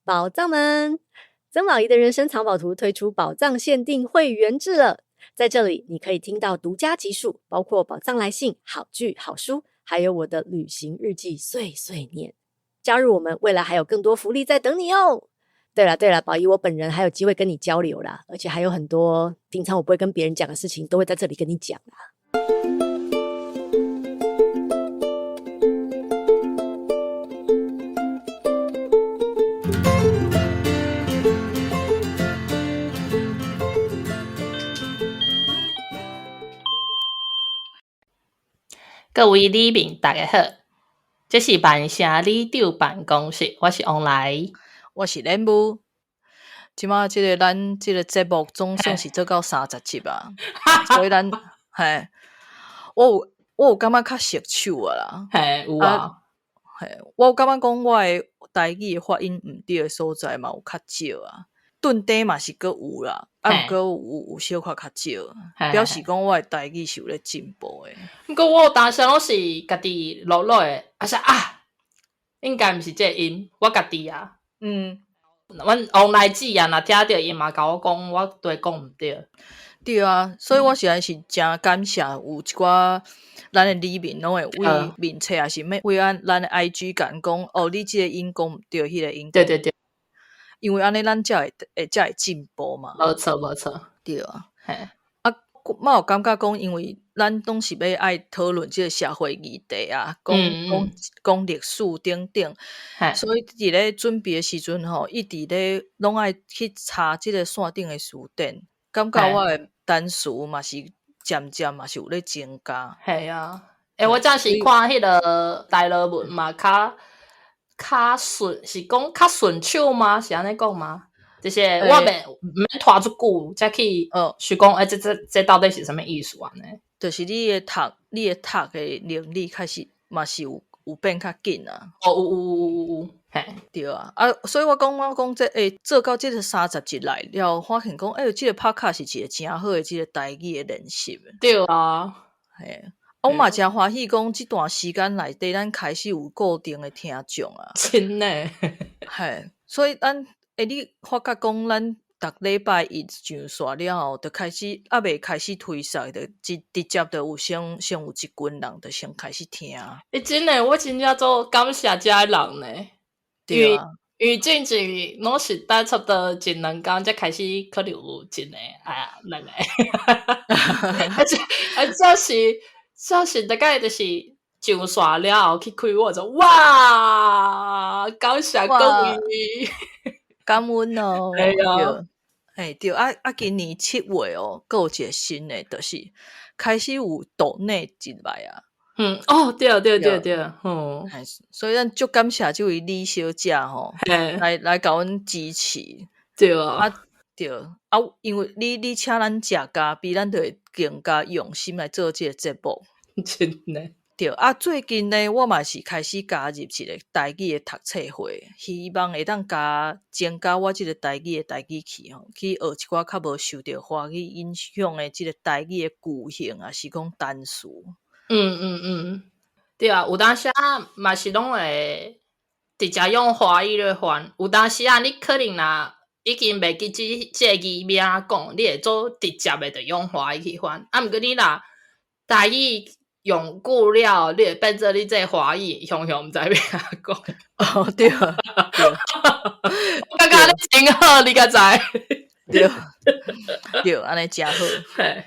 寶藏們，曾寶儀的人生藏寶圖推出寶藏限定會員制了。在這裡，你可以聽到獨家集數，包括寶藏來信、好劇、好書，還有我的旅行日記碎碎念。加入我們，未來還有更多福利在等你哦。對了對了，寶儀我本人還有機會跟你交流啦，而且還有很多平常我不會跟別人講的事情，都會在這裡跟你講啦。各位里民，大家好，這是萬城里長辦公室，我是王來，我是蓮霧。這馬這个咱這个節目總算是做到30集啊，所以咱嘿，我有感覺較熟手啊啦，嘿，有啊，嘿，我有感覺講我的台語的發音毋對的所在嘛有較少啊。頓底嘛是閣有啦，啊，毋過有小可較少，表示講我的台語是有咧進步的。毋過我有當時攏是家己落落的，啊說啊，應該毋是這個音，我家己啊。阮王來姊啊，若聽著伊嘛共我講，我對講毋對。對啊，所以我實在是誠感謝有一寡咱的里民攏會為面冊，抑是欲為咱的 IG 共阮講，哦，你這個音講毋對，彼個音。對對對。因為按呢，咱才會進步嘛。無錯，無錯。對啊。嘿。啊，嘛有感覺講，因為咱攏是欲愛討論這個社會議題啊，講講講歷史等等，所以佇咧準備的時陣吼，一直咧攏愛去查這個線頂的辭典，感覺我的單詞嘛是漸漸嘛是有咧增加。係啊，欸，我早時看彼个大陸文嘛，較順，是講較順手嗎？是按呢講嗎？就是我袂毋免拖足久，才去想講，欸，這到底是啥物意思按呢？就是你的讀的能力開始嘛是有變較緊啊。哦，有有有有有，嘿，對啊，啊，所以我講這欸，做到這个30集來了，發現講，欸，這个 podcast 是一個誠好的這个台語的練習。對啊，嘿。我嘛誠歡喜講，這段時間內底，咱開始有固定的聽眾啊。真的。嘿，所以咱，欸，你發覺講，咱逐禮拜一上線了後，就開始，猶未開始推送，就直接就有先有一群人，就先開始聽。欸，真的，我真正足感謝這个人呢。對啊。因為進前攏是等差不多一兩工才開始，可能有一个，哎呀，兩個。啊，這，啊，這是大概就是上線了後去開，我就哇，感謝各位，感恩哦。對啊，欸，對啊，啊，今年7月哦，閣有一個新的，就是開始有抖內進來啊。嗯，哦，對對對對，嗯，所以咱足感謝這位李小姐吼，來共阮支持。對啊。啊，對，啊，因為你請咱食咖啡，咱就會更加用心來做這个節目。真的。對，啊，最近呢，我嘛是開始加入一个台語的讀冊會，希望會當增加我這个台語的台語去吼，去學一寡較無受著華語影響的這个台語的句型，抑是講單詞。對啊，有當時啊嘛是攏會直接用華語來翻，有當時啊，你可能若已經袂記這個字欲按怎講，你會做直接的就用華語去翻。啊，毋過你若台語用久了，你會變做你這個華語雄雄毋知欲按怎講。哦，對啊，對。我感覺按呢真好，你敢知？對，對，按呢誠好。嘿。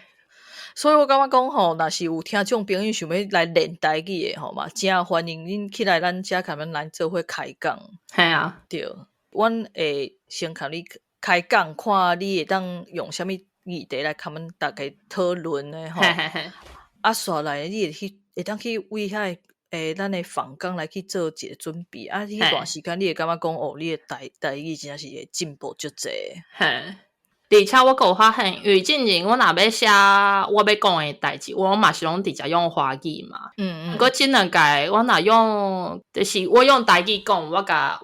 所以我感覺講吼，若是有聽眾朋友想欲來練台語的吼嘛，誠歡迎恁起來咱遮共阮來做伙開講。嘿啊。對，阮會先共你開講，看你會當用啥物議題來共阮逐家討論的吼。嘿嘿嘿。啊，煞來你會當去為遐个，欸，咱的訪綱來去做一个準備。啊，彼段時間你會感覺講，哦，你的台語真正是會進步足濟。嘿。而且我閣有發現，因為進前我若欲寫我欲講的代誌，我嘛是攏直接用華語嘛。毋過這兩屆我若用，就是我用台語講，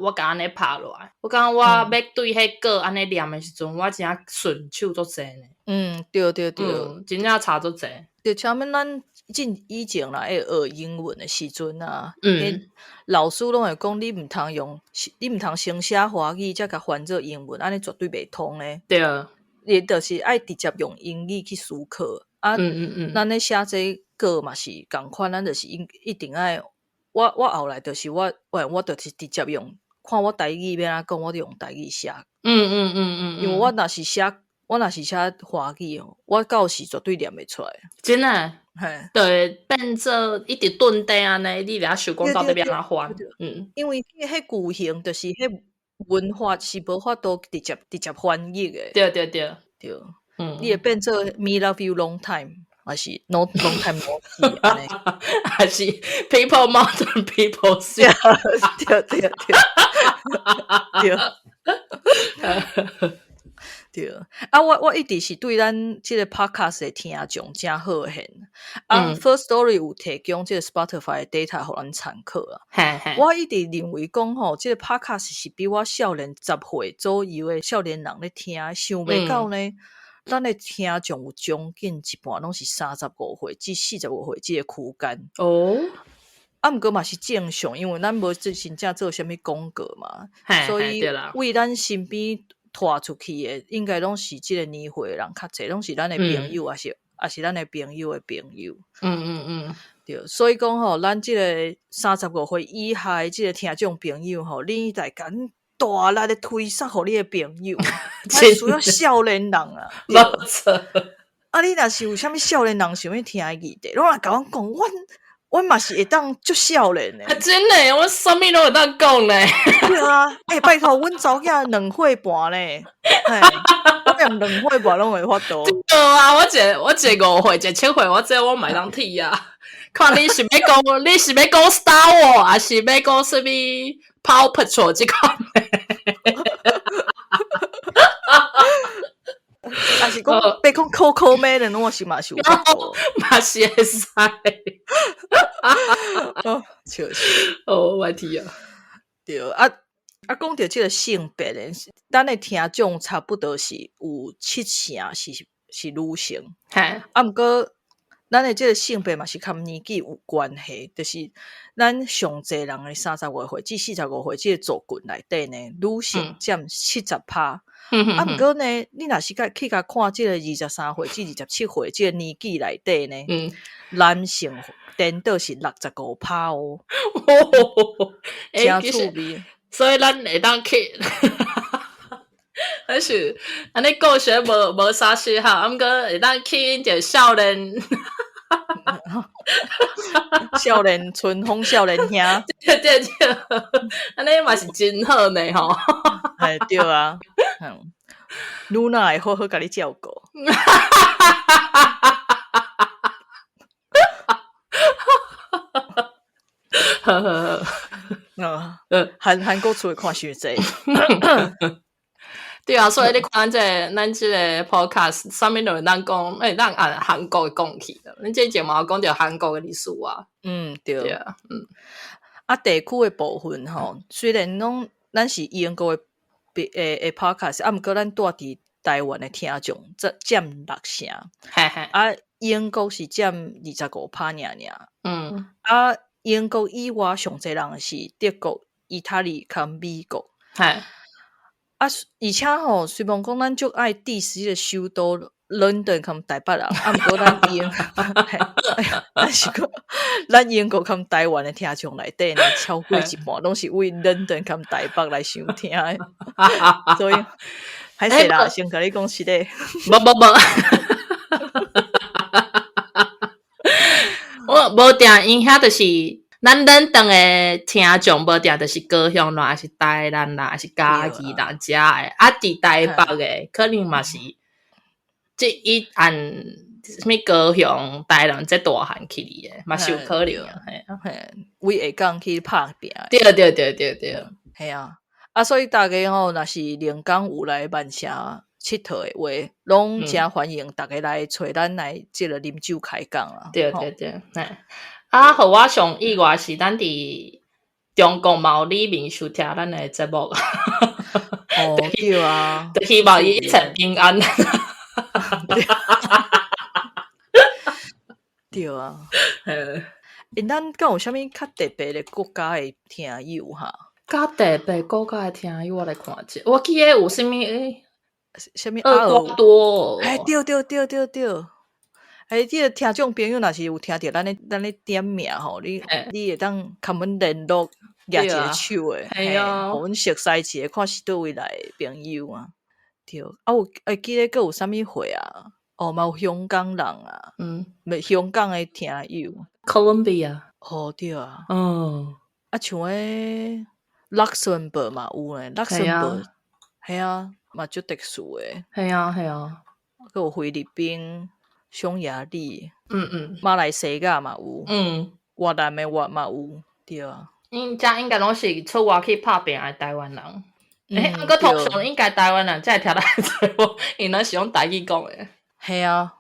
我共按呢拍落來，我感覺我欲對彼稿按呢念的時陣，我真正順手足濟呢。嗯，對對對。真正差足濟。對，像咱進以前啦，會學英文的時陣啊，老師攏會講你毋通用，你毋通先寫華語，才共翻做英文，按呢絕對袂通的。你就是愛直接用英語去思考。啊，咱咧寫這稿嘛是仝款，咱就是一定愛，我後來就是我就是直接用，看我台語欲按怎講，我就用台語寫。因為我若是寫華語哦，我到時絕對念袂出來。真的？嘿。對，變做一直頓底按呢，你掠想講到底欲按怎翻？因為彼句型就是彼文法是無法度直接翻譯的。對。你會變做 me love you long time，還是 no long time no see 按呢？還是 people mountain people sea？對對對對。對。啊，我一直是對咱這个 podcast 的聽眾誠好現。啊，Firstory 有提供這个 Spotify 的 data 予咱參考啊。我一直認為講吼，這个 podcast 是比我少年10歲左右的少年人咧聽，想袂到呢，咱的聽眾有將近一半攏是35歲至45歲這个區間。啊，毋過嘛是正常，因為咱無真正做啥物廣告嘛，所以為咱身邊拖出去的，應該攏是這个年歲的人較濟，攏是咱的朋友，抑是咱的朋友的朋友。對，所以講吼，咱這个35歲以下的這个聽眾朋友吼，你來共大力的推捒予你的朋友，咱需要少年人啊。無錯。啊，你若是有啥物少年人想欲聽的議題，攏來共阮講，阮嘛是會當足少年的。啊，真的，我啥物攏會當講呢。對啊，欸，拜託，阮查某囝2歲半呢，嘿，我連2歲半攏會法度。對啊，我一個5歲，一個7歲，我這我嘛會當鐵啊。看你是欲講，你是欲講 Star Wars，抑是欲講啥物 Paw Patrol 這款的？抑是講，欲講 Cocomelon，我是嘛是有法度，嘛是會使。哦，笑死！哦，我天啊！對啊，啊，講著這个性別的，咱的聽眾差不多是有7成是女性。啊，毋過咱的這个性別嘛是佮年紀有關係，就是咱上濟人的35歲至45歲這个族群內底呢，女性佔70%。啊，毋過呢，你若是去共看這个23歲至27歲這个年紀內底呢，男性顛倒是65%哦。誠趣味。所以咱會當去，還是按呢故事無啥適合，啊毋過會當吸引著少年，少年春風少年兄，對對對，按呢嘛是真好呢吼。嘿，對啊，露娜會好好共你照顧。好好好。韓國厝會看傷濟。對啊，所以你看咱這个 podcast 啥物都會當講，會當按韓國講起。咱之前嘛有講著韓國的歷史啊。嗯，對。對啊，嗯。啊，地區的部分吼，雖然攏咱是英國的 podcast，啊，毋過咱住佇台灣的聽眾佔6成。啊，英國是佔25%爾爾。啊，英國以外上濟人是德國、意大利佮美國。啊，而且吼，雖罔講咱足愛 diss 這个首都倫敦佮台北人，啊，毋過咱英，但是講咱英國佮台灣的聽眾內底呢，超過一半攏是為倫敦佮台北來收聽的。所以，歹勢啦，先共你講實的。無無無。我無定，𪜶遐就是咱倫敦的聽眾，無定就是高雄人，抑是台南人，抑是嘉義人遮的。啊，佇台北的可能嘛是，這伊按啥物高雄、台南這大漢起來的，嘛是有可能啊。嘿，為下港去拍拚。對對對對對，嘿啊！啊，所以大家吼，若是龍港有來曼城𨑨迌的話，攏誠歡迎大家來揣咱來這个啉酒開講啊。對對對，嘿。啊，予我上意外是咱佇中國嘛有里面收聽咱的節目。哦，對啊，就希望伊一切平安。對啊。欸，咱敢有啥物較特別的國家的聽友哈？較特別國家的聽友，我來看一下。我記得有啥物？啥物？厄瓜多。欸，對對對對對。欸，這個聽眾朋友若是有聽著咱咧點名吼，你會當共阮聯絡，舉一個手的，嘿啊，予阮熟似一下，看是佗位來的朋友啊。對，啊有會記得閣有啥物會啊？哦，嘛有香港人啊，袂香港的聽友。 Colombia。哦，對啊。啊，像彼 Luxembourg 嘛有呢，Luxembourg，嘿啊，嘛足特殊的。嘿啊，嘿啊。閣有菲律賓、匈牙利，馬來西亞嘛有，越南的越嘛有，對啊。𪜶遮應該攏是出外去拍拚的台灣人。欸，毋過通常應該台灣人才會聽來這無，因攏是用台語講的。嘿啊，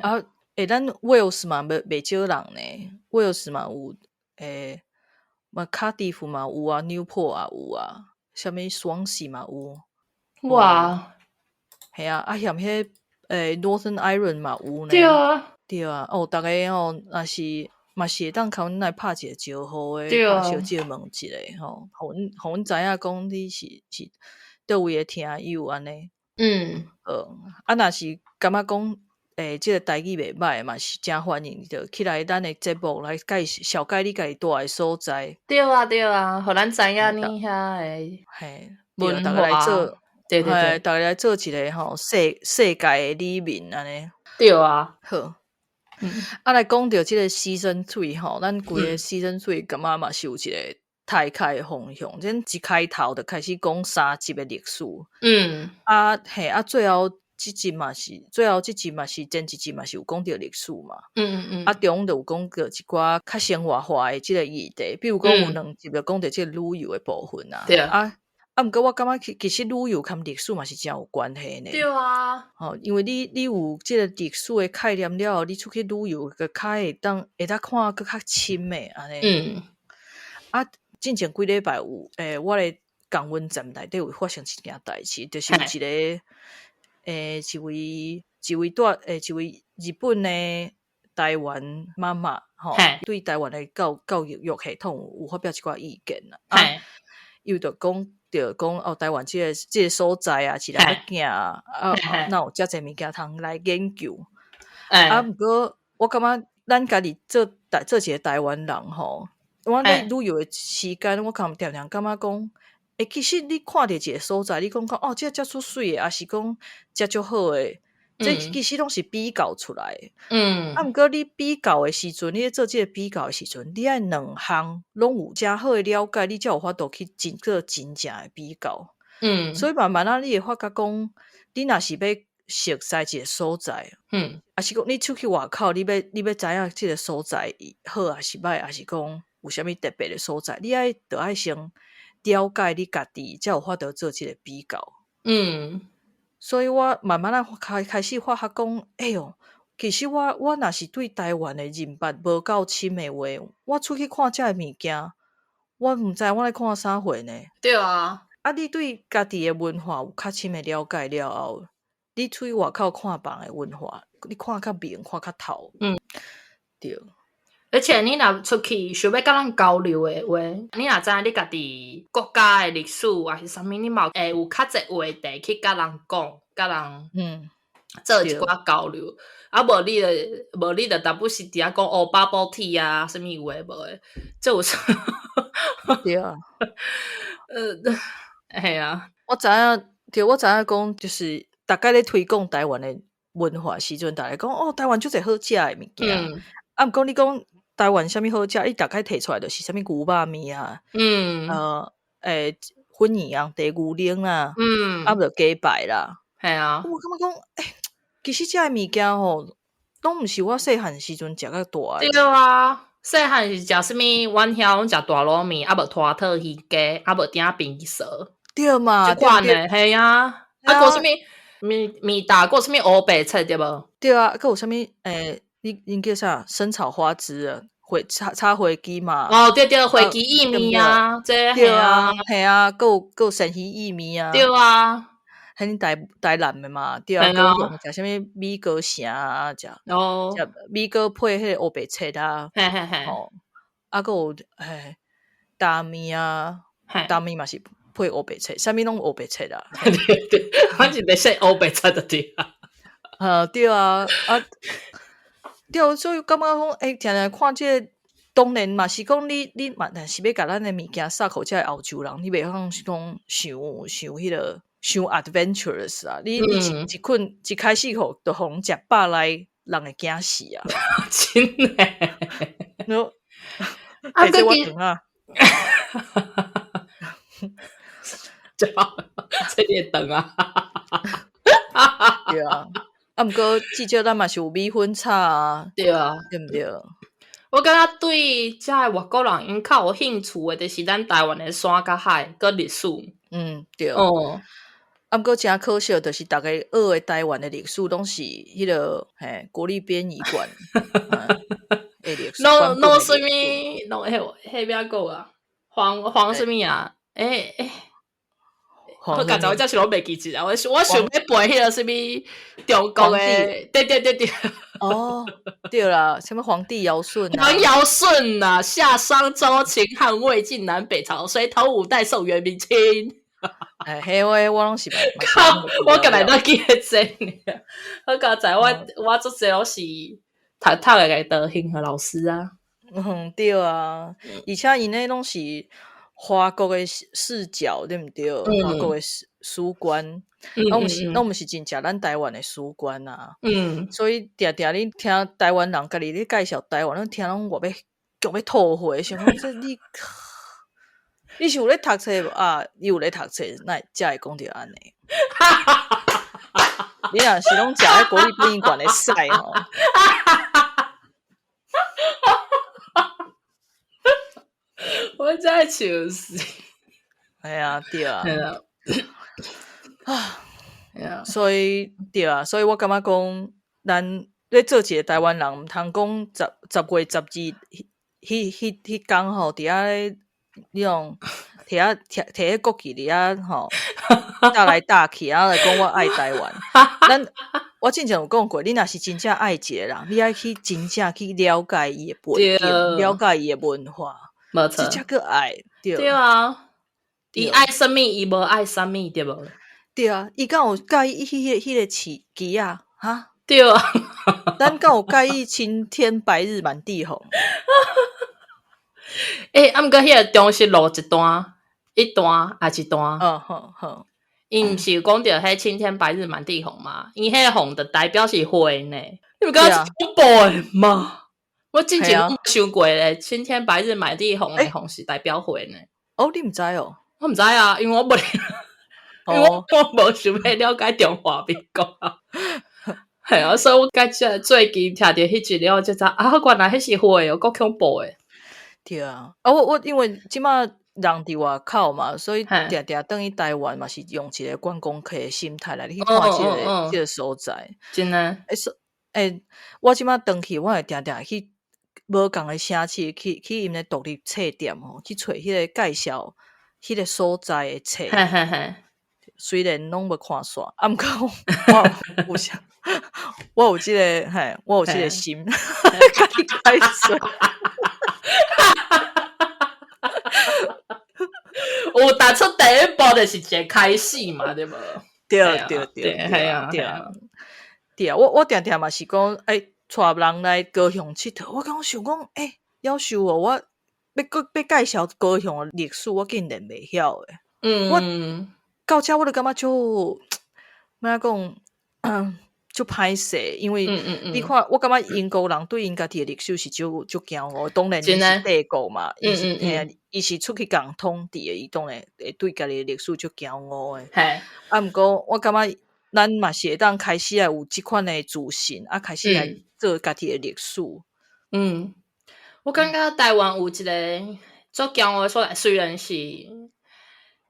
啊，欸，咱 Wales 嘛袂少人呢，Wales 嘛有，欸，嘛卡迪夫嘛有啊，Newport 也有啊，啥物 Swansea 嘛有。哇！嘿啊，啊，諳彼 Northern Ireland 嘛有呢。對啊。對啊，哦，逐家吼，若是嘛是會當共阮來拍一個招呼的，小借問一下吼，予阮知影講你是佗位的聽友按呢。啊，若是感覺講，欸，這個台語袂䆀嘛是誠歡迎，就起來咱的節目來介紹介你家己蹛的所在。對啊，對啊，予咱知影你遐的嘿，文逐家來做，對對對，逐家來做一個吼世界的里民按呢。對啊。好。啊，來講著這個 season three 吼，咱規個 season three 感覺嘛是有一個大概的方向。咱一開頭就開始講三集的歷史。啊，嘿，啊，最後這集嘛是，最後這集嘛是前一集嘛是有講著歷史嘛。啊，中就有講著一寡較生活化的這個議題，比如講有兩集就講著這個旅遊的部分啊。啊，啊，毋過我感覺其實旅遊佮歷史嘛是誠有關係呢。對啊。吼，因為你有這個歷史的概念了後，你出去旅遊閣較會當看閣較深的按呢。啊，進前幾禮拜有，欸，我的港溫站內底有發生一件代誌，就是有一個，欸，一位蹛，欸，一位日本的台灣媽媽，吼，對台灣的教育系統有發表一寡意見啦。啊，伊就講著講哦，台灣這個所在啊，是人咧囝啊，啊，哪有遮濟物件通來研究？啊，毋過我感覺咱家己做一個台灣人吼，我咧旅遊的時間，我敢定定感覺講，欸，其實你看著一個所在，你講講哦，這遮出媠的，抑是講遮足好的，這其實攏是比較出來的。啊，毋過你比較的時陣，你咧做這個比較的時陣，你愛兩項攏有誠好的了解，你才有法度去做真正的比較。所以慢慢仔，你會發覺講，你若是欲熟似一個所在，抑是講你出去外口，你欲知影這個所在好抑是䆀，抑是講有啥物特別的所在，你著愛先了解你家己，才有法度做這個比較。所以我慢慢仔開始發覺講，欸喲，其實我若是對台灣的認捌無夠深的話，我出去看遮的物件，我毋知我咧看啥貨呢。對啊。啊，你對家己的文化有較深的了解了後，你出去外口看別人的文化，你看較明，看較透。對。而且你若出去想欲佮人交流的話，你若知影你家己國家的歷史抑是啥物，你嘛會有較濟話題去佮人講，佮人做一寡交流。啊，無你就淡薄是佇遐講哦，bubble tea 啊，啥物有的無的，這有啥？對啊。嘿啊。我知影，對，我知影講，就是逐家咧推廣台灣的文化時陣，逐家講哦，台灣足濟好食的物件。啊，毋過你講台灣啥物好食，伊逐概提出來就是啥物牛肉麵啊，欸，粉圓紅茶牛奶啊，啊，無就雞排啦。嘿啊。我感覺講，欸，其實這个物件吼，攏毋是我細漢時陣食甲大的。對啊，細漢是食啥物？阮遐攏食大滷麵，啊無拖套魚雞，啊無鼎冰趖。對嘛，這款的，嘿啊。啊，閣有啥物麵麵搭，閣有啥物烏白切對無？對啊，閣有啥物？欸，恁叫啥？生炒花枝啊，炒火雞嘛。哦，對對，火雞意麵啊，這對啊，嘿啊，閣有鮮魚意麵啊。對啊。彼台南的嘛，對啊，高雄食啥物米糕城啊，食食米糕配彼個烏白切啊，吼，啊，閣有嘿擔麵啊，擔麵嘛是配烏白切，啥物攏烏白切啊，對對，反正袂使烏白切就對啊，啊對啊，啊對，所以感覺講，欸，定定看這個。當然嘛是講你嘛，若是欲共咱的物件撒予遮的歐洲人，你袂通是講傷傷彼個傷 adventurous 啊！你一困一開始吼，就予人食飽來，人會驚死啊！真的，啊，這我轉啊，食飽，這你會轉啊？對啊，啊，毋過至少咱嘛是有米粉炒啊，對啊，對毋對？我感覺對遮的外國人𪜶較有興趣的，就是咱台灣的山佮海佮歷史。嗯，對。哦，啊，毋過誠可惜，就是逐家學的台灣的歷史，攏是彼個嘿國立編譯館的歷史。攏攏啥物？攏彼彼邊個啊？黃啥物啊？欸欸。我剛才我真是攏袂記得啊！我我想欲背彼个啥物中國的，對對對對。哦，對啦，啥物黃帝堯舜啊？黃堯舜啊，夏商周秦漢魏晉南北朝隋唐五代宋元明清。哎，彼話我攏是。我本來都記得這爾。我剛才我足濟攏是讀讀的個德行和老師啊。嗯，對啊，而且𪜶彼攏是。華國的視角對毋對？華國的史觀，攏毋是真正咱台灣的史觀啊。所以定定你聽台灣人家己咧介紹台灣，攏聽攏我欲強欲吐血，想講這你你是有咧讀冊無啊？你有咧讀冊，哪會才會講著按呢？你若是攏食彼國立殯儀館的屎吼！我真係笑死！哎呀，對啊，啊，所以對啊，所以我感覺講，咱咧做一個台灣人，毋通講10月12彼彼彼工吼，佇遐咧，你用摕遐摕摕彼國旗佇遐吼，搭來搭去，啊來講我愛台灣。咱我之前有講過，你若是真正愛一個人，你愛去真正去了解伊的背景，了解伊的文化。無錯，這閣愛對。對啊，伊愛啥物，伊無愛啥物，對無？對啊，伊敢有佮意彼個旗旗仔？哈？對啊，咱敢有佮意青天白日滿地紅？欸，啊，毋過彼個中西路一段，一段抑一段？嗯，好好。伊毋是有講著彼青天白日滿地紅嗎？伊彼個紅就代表是火呢，你毋感覺恐怖的嗎？我之前想過咧，青天白日滿地紅的紅是代表火呢。哦，你毋知哦？我毋知啊，因為我無，因為我無想欲了解中華民國啊。係啊，所以我感覺最近聽著彼一了，才知啊，原來彼是火哦，閣恐怖的。對啊，啊我因為這馬人佇外口嘛，所以定定轉去台灣嘛，是用一個觀光客的心態來去看這個所在。真的？欸，我這馬轉去，我會定定去。無仝的城市去去𪜶的獨立冊店吼，去揣彼個介紹彼個所在的冊。雖然攏無看煞，啊，毋過我有啥，我有這個嘿，我有這個心，共你解說。有踏出第一步就是一個開始嘛，對無？對對對，係啊對啊對啊，我定定嘛是講，欸。帶人來高雄𨑨迌，我剛想講，欸，夭壽哦，我欲閣欲介紹高雄的歷史，我竟然袂曉的。嗯，我到遮我就感覺足，欲怎講，足歹勢，因為你看，我感覺英國人對𪜶家己的歷史是足足驕傲，當然伊是帝國嘛，伊是伊是出去共統治的，伊當然會對家己的歷史足驕傲的。啊，毋過我感覺咱嘛是會當開始來有這款的自信，啊，開始來做家己的歷史。嗯，我感覺台灣有一個足驕傲的所在，雖然是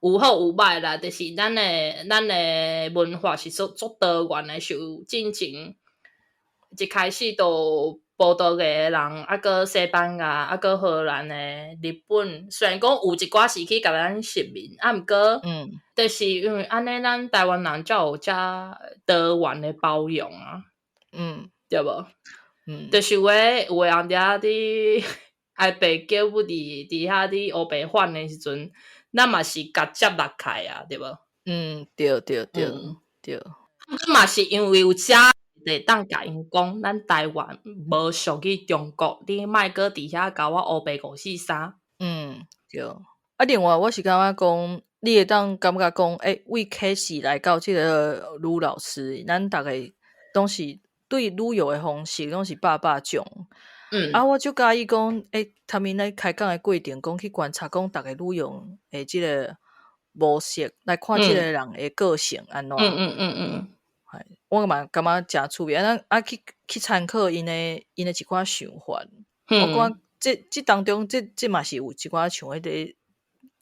有好有歹啦，就是咱的文化是足足多元的，是有進前一開始就葡萄牙的人，啊，閣西班牙，啊，閣荷蘭的、日本，雖然講有一寡時去共咱殖民，啊，毋過，就是因為按呢，咱台灣人才有遮多元的包容啊，對無？就是有的人佇遐佇挨白叫不佇遐佇烏白反的時陣，咱嘛是共接納開啊，對無？嗯，對對對對。嘛是因為有遮會當共𪜶講，咱台灣無屬於中國，你莫閣佇遐共我烏白五四三。嗯，對。啊，另外我是感覺講，你會當感覺講，欸，為開始來到這个呂老師，咱逐个攏是對旅遊的方式攏是百百種。啊，我就佮意講，欸，他們咧開講的過程，講去觀察講，逐个旅遊的這个模式，來看這个人的個性按怎。我嘛感覺誠趣味，啊，啊去參考𪜶的一寡想法。我感覺這當中，這嘛是有一寡像彼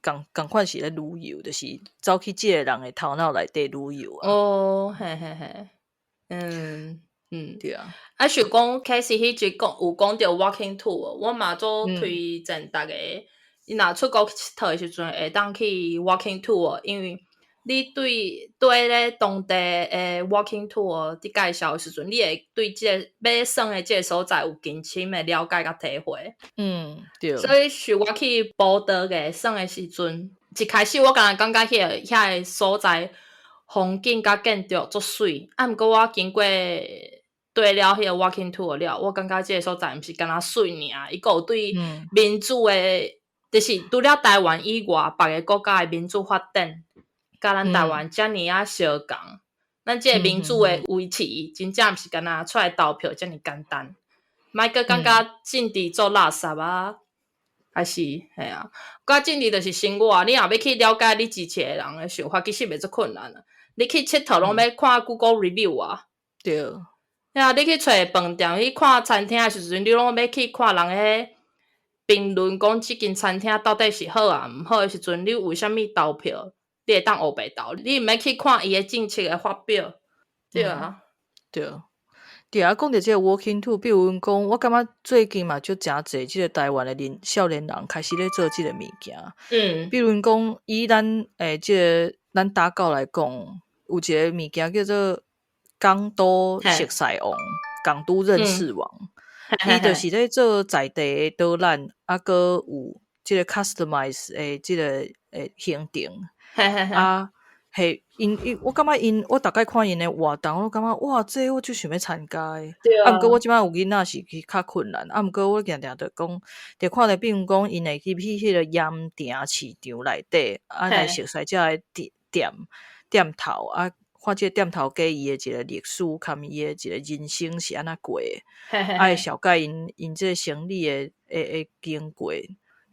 个仝款是咧旅遊，就是走去這个人的頭腦內底旅遊啊。哦，嘿嘿嘿，嗯嗯，對啊。啊，想講開始彼集講有講著 walking tour，我嘛足推薦逐家，你若出國𨑨迌的時陣，會當去 walking tour，因為你對咧當地的 walking tour 佇介紹的時陣，你會對這个欲耍的這个所在有更深的了解佮體會。所以像我去葡萄牙耍的時陣，一開始我敢若感覺遐个所在風景佮建築足媠，啊，毋過我經過綴了彼个 walking tour 了，我感覺這个所在毋是干焦媠爾，伊閣有對民主的，就是除了台灣以外，別个國家的民主發展，佮咱台灣遮爾仔相仝，咱這个民主的維持，真正毋是干焦出來投票遮爾簡單。莫閣感覺政治做垃圾啊，還是嘿啊，佮政治就是生活，你若欲去了解你支持的人的想法，其實袂足困難啊。你去𨑨迌攏欲看 Google review 啊。嘿啊，你去揣飯店去看餐廳的時陣，你攏欲去看人彼評論，講這間餐廳到底是好抑毋好的時陣，你為啥物投票？你會當烏白投，你毋免去看伊的政策的發表，對啊。對。對啊，講著這个 walking tour，比如講，我感覺最近嘛，足誠濟這个台灣的年少年人開始咧做這个物件。比如講，以咱這个咱打狗來講，有一个物件叫做港都熟似王，港都認識王，伊就是咧做在地的導覽，啊，閣有這个 customize 的這个行程。啊，嘿，𪜶伊，我感覺𪜶，我逐擺看𪜶的活動，我感覺哇，這我足想欲參加的。啊，毋過我這擺有囡仔是去較困難，啊，毋過我定定就講，就看著比如講，𪜶會去彼个鹽埕市場內底，啊，來熟似遮个店頭，啊，看這个店頭家伊的一个歷史，含伊的一个人生是按怎過的，啊，會紹介𪜶這个生理的經過，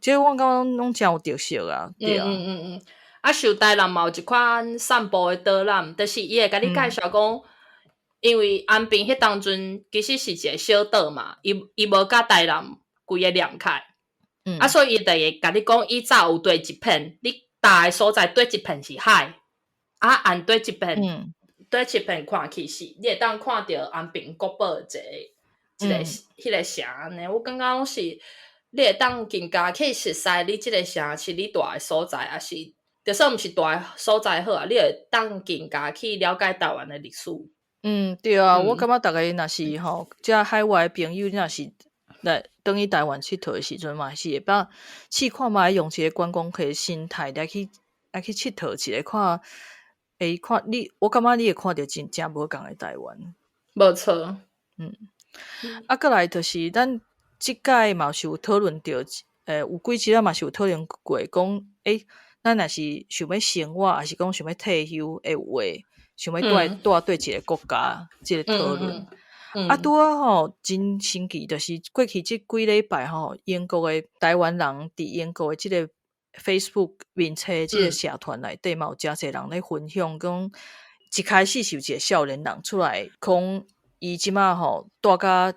這个我感覺攏誠有特色啊，對啊。嗯嗯嗯。啊，像台南嘛有一款散步的導覽，就是伊會共你介紹講，因為安平彼當陣其實是一个小島嘛，伊無佮台南規个連開，啊，所以伊就會共你講，以早有佗一片，你踏的所在佗一片是海，啊，岸佗一片，佗一片看去是，你會當看著安平國寶一个彼个城按呢，我感覺攏是你會當更加去熟似你這个城市你蹛的所在，抑是就算毋是蹛的所在好啊，你會當更加去了解台灣的歷史。嗯，對啊，我感覺逐个若是吼，遮海外的朋友，你若是來轉去台灣𨑨迌的時陣嘛，是會當試看覓用一个觀光客的心態來去𨑨迌一下，看會看你，我感覺你會看著真正無仝的台灣。無錯。啊，過來就是咱這擺嘛是有討論著，有幾集仔嘛是有討論過，講咱若是想欲生活，抑是講想欲退休的話，想欲蹛佗一个國家，這个討論。啊，拄仔吼真神奇，就是過去這幾禮拜吼，英國的台灣人佇英國的這个 Facebook 面冊這个社團內底嘛有誠濟人咧分享，講一開始是有一个少年人出來講，伊這擺吼蹛甲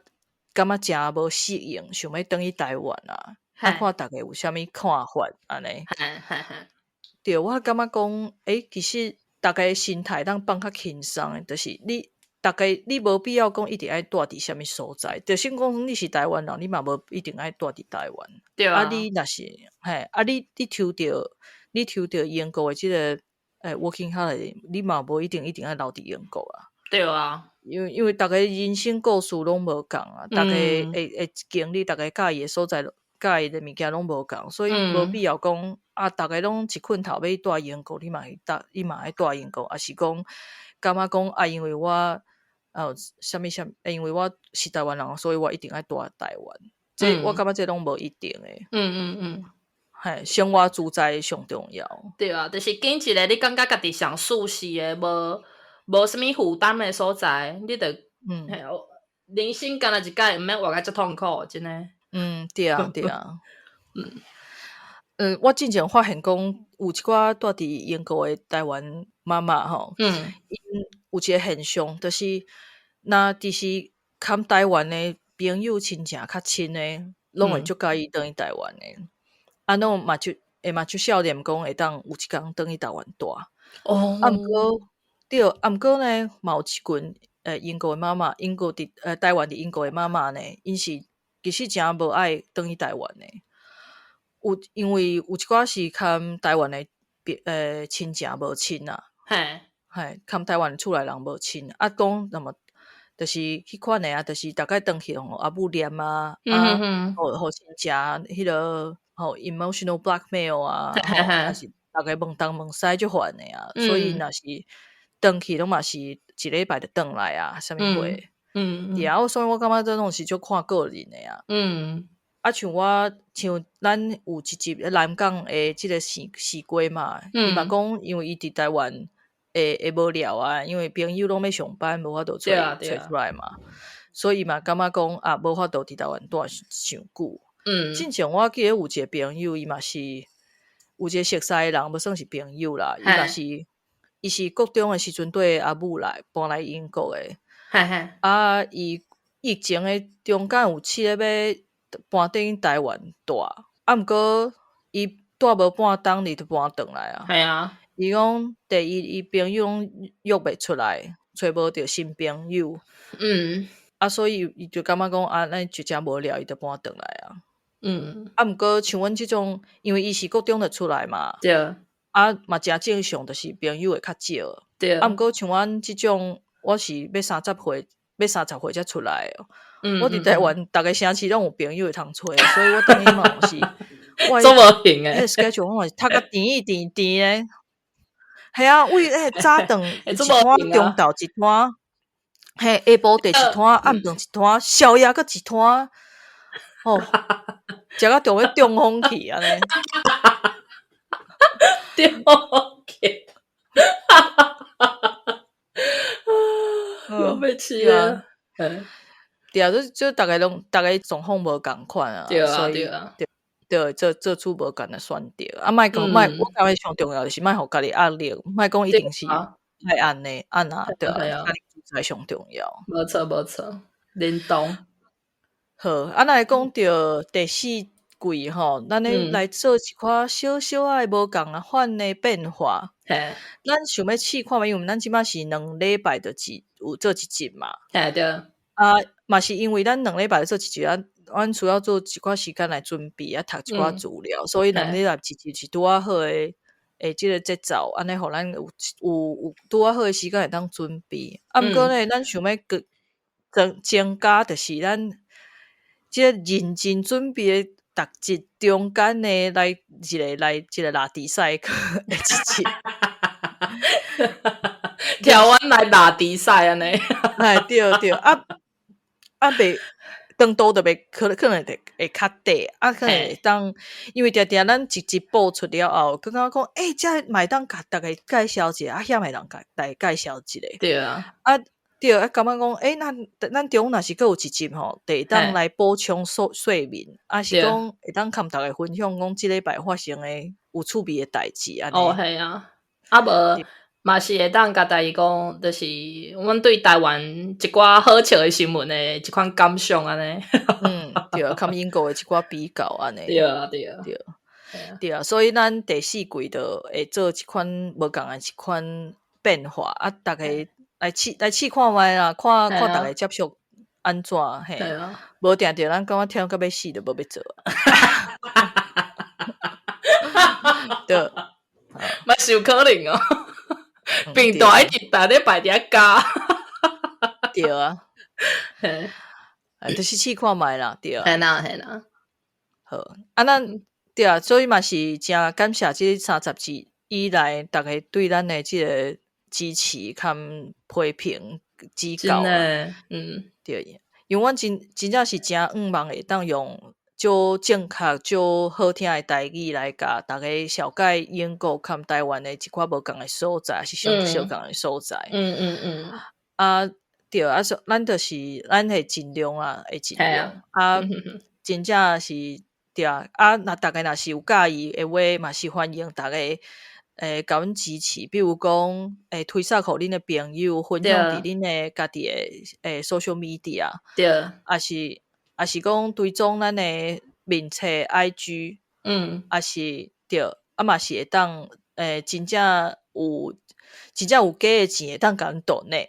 感覺誠無適應，想欲轉去台灣啊，啊看逐家有啥物看法按呢。對，我感覺講，其實逐家的心態當放較輕鬆的，就是你逐家你無必要講一定愛蹛佇啥物所在，就算講你是台灣人，你嘛無一定愛蹛佇台灣。對啊。啊，你若是嘿，啊你抽著英國的這个working holiday，你嘛無一定一定愛留佇英國啊。對啊。因為逐家人生故事攏無仝啊，逐家會經歷，逐家佮意的所在、佮意的物件攏無仝，所以無必要講啊，逐家攏一困頭欲蹛英國，你嘛去蹛，你嘛愛蹛英國，抑是講感覺講啊，因為我啥物啥物，因為我是台灣人，所以我一定愛蹛台灣。這我感覺這攏無一定的。嘿，生活自在上重要。對啊，就是揀一个你感覺家己上舒適的，無啥物負擔的所在，你就嘿，人生干焦一擺，毋免活甲遮痛苦，真的。嗯，對啊，對啊。我進前發現講，有一寡蹛佇英國的台灣媽媽吼，𪜶有一個現象，就是若其實含台灣的朋友親情較親的，攏會足佮意轉去台灣的。啊，攏嘛就會嘛足少年講會當有一工轉去台灣蹛。啊，毋過對，啊，毋過呢，嘛有一群英國的媽媽，英國佇台灣佇英國的媽媽呢，𪜶是其實誠無愛轉去台灣的。有因為有一寡是含台灣的親情無親啊，嘿，含台灣厝內人無親，啊，講那麼就是彼款的啊，就是逐擺轉去予阿母念啊，啊，予親情彼个予 emotional blackmail 啊，吼，抑是逐家問東問西足煩的啊，所以若是轉去攏嘛是一禮拜就轉來啊，啥物貨？對啊，所以我感覺這攏是足看個人的啊。啊，像我像咱有一集南港的這个時瓜嘛，伊嘛講，因為伊佇台灣會無聊啊，因為朋友攏欲上班，無法度揣出來嘛，所以伊嘛感覺講啊，無法度佇台灣蹛傷久。進前我記得有一個朋友，伊嘛是有一個熟似的人，無算是朋友啦，伊嘛是伊是國中的時陣綴阿母來搬來英國的。啊，伊疫情的中間有試咧欲搬轉去台灣蹛，啊，毋過伊蹛無半冬，伊就搬轉來啊。伊講第一，伊朋友攏約袂出來，揣無著新朋友。啊，所以伊就感覺講啊，咱就誠無聊，伊就搬轉來啊。啊，毋過像阮這種，因為伊是國中就出來嘛。啊，嘛誠正常，就是朋友會較少。啊，毋過像阮這種，我是欲30歲，欲30歲才出來的。我佇台灣，逐个城市攏有朋友會通揣，所以我轉去嘛是，我做無閒的。彼個 schedule 我嘛是讀甲甜甜甜的。係啊，為彼個早頓一攤，中晝一攤，嘿，下晡茶一攤，暗頓一攤，宵夜閣一攤，哦，食甲著欲中風去按呢。中風去。我欲死啊！對啊，就逐家攏，逐家狀況無仝款啊，所以對，做出無仝的選擇。啊，莫講莫，我感覺上重要就是莫予家己壓力，莫講一定是愛按呢按啊，對啊，家己自在上重要。無錯無錯，認同。好，啊，咱來講著第四季吼，咱咧來做一寡小小仔無仝款的變化。咱想欲試看覓，因為咱這擺是2禮拜就一有做一集嘛。嘿，對。啊，嘛是因為咱兩禮拜做一集啊，阮需要做一寡時間來準備啊，讀一寡資料，所以兩禮拜一集是拄仔好的，這个節奏，按呢予咱有拄仔好的時間會當準備。啊，毋過呢，咱想欲閣增加，就是咱這个認真準備的逐集中間呢，來一個拉低賽的一集。台灣來拉低賽按呢？哎，對對，啊啊袂長度就袂可能會較短，啊可能會當，因為定定咱一集播出了後，感覺講，欸，這嘛會當共逐家介紹一下，啊遐嘛會當共逐家介紹一下。啊，對，啊感覺講，欸，咱中若是閣有一集吼，就會當來補充說明，抑是講會當共逐家分享講這禮拜發生的有趣味的代誌按呢。哦，係啊，啊無嘛是會當共大家講，就是阮對台灣一寡好笑的新聞的一款感想按呢。嗯，對，佮英國的一寡比較按呢。對啊，對啊。對。對啊，所以咱第四季就會做一款無仝的一款變化，啊，逐家來試看覓啦，看看逐家接受按怎嘿。無定著咱感覺聽甲欲死，就無欲做啊。對，嘛是有可能哦。平台一直擺咧擺佇遐教。對啊。就是試看覓啦，對。嘿啦嘿啦。好，啊，咱對啊，所以嘛是誠感謝這30集以來，逐家對咱的這个支持佮批評指教。對，因為阮真正是誠向望會當用足正確、足好聽的台語來共逐家紹介英國佮台灣的一寡無仝的所在，抑是相仝的所在。啊，對啊，所咱就是咱會盡量啊，會盡量啊，真正是對啊。啊，若逐家若是有佮意的話，嘛是歡迎逐家共阮支持。比如講，推送予恁的朋友，分享佇恁的家己的social media，抑是講追蹤咱的面冊 IG，抑是對，啊嘛是會當真正有加的錢會當共阮 donate。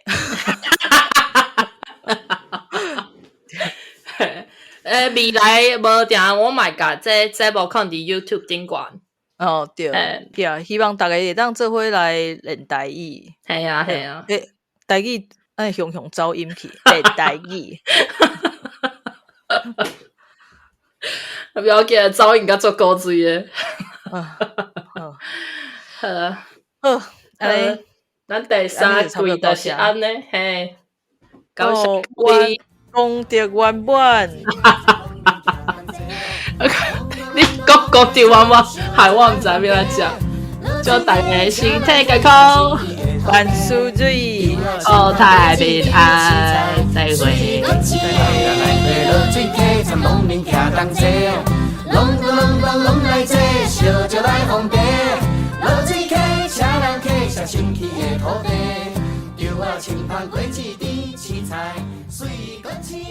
未來無定我嘛會共這節目放佇 YouTube 頂懸。哦，對，對啊，希望逐家會當做伙來練台語。嘿啊，嘿啊。台語愛雄雄走音去，練台語。不要緊，走音較足古錐的。好，好，好，按呢，咱第三季就是按呢，嘿，感謝各位，功德圓滿。你講功德圓滿，害我毋知欲按怎講。祝大家身體健康，萬事如意，國泰民安，再會。清香果子甜，青菜水果青。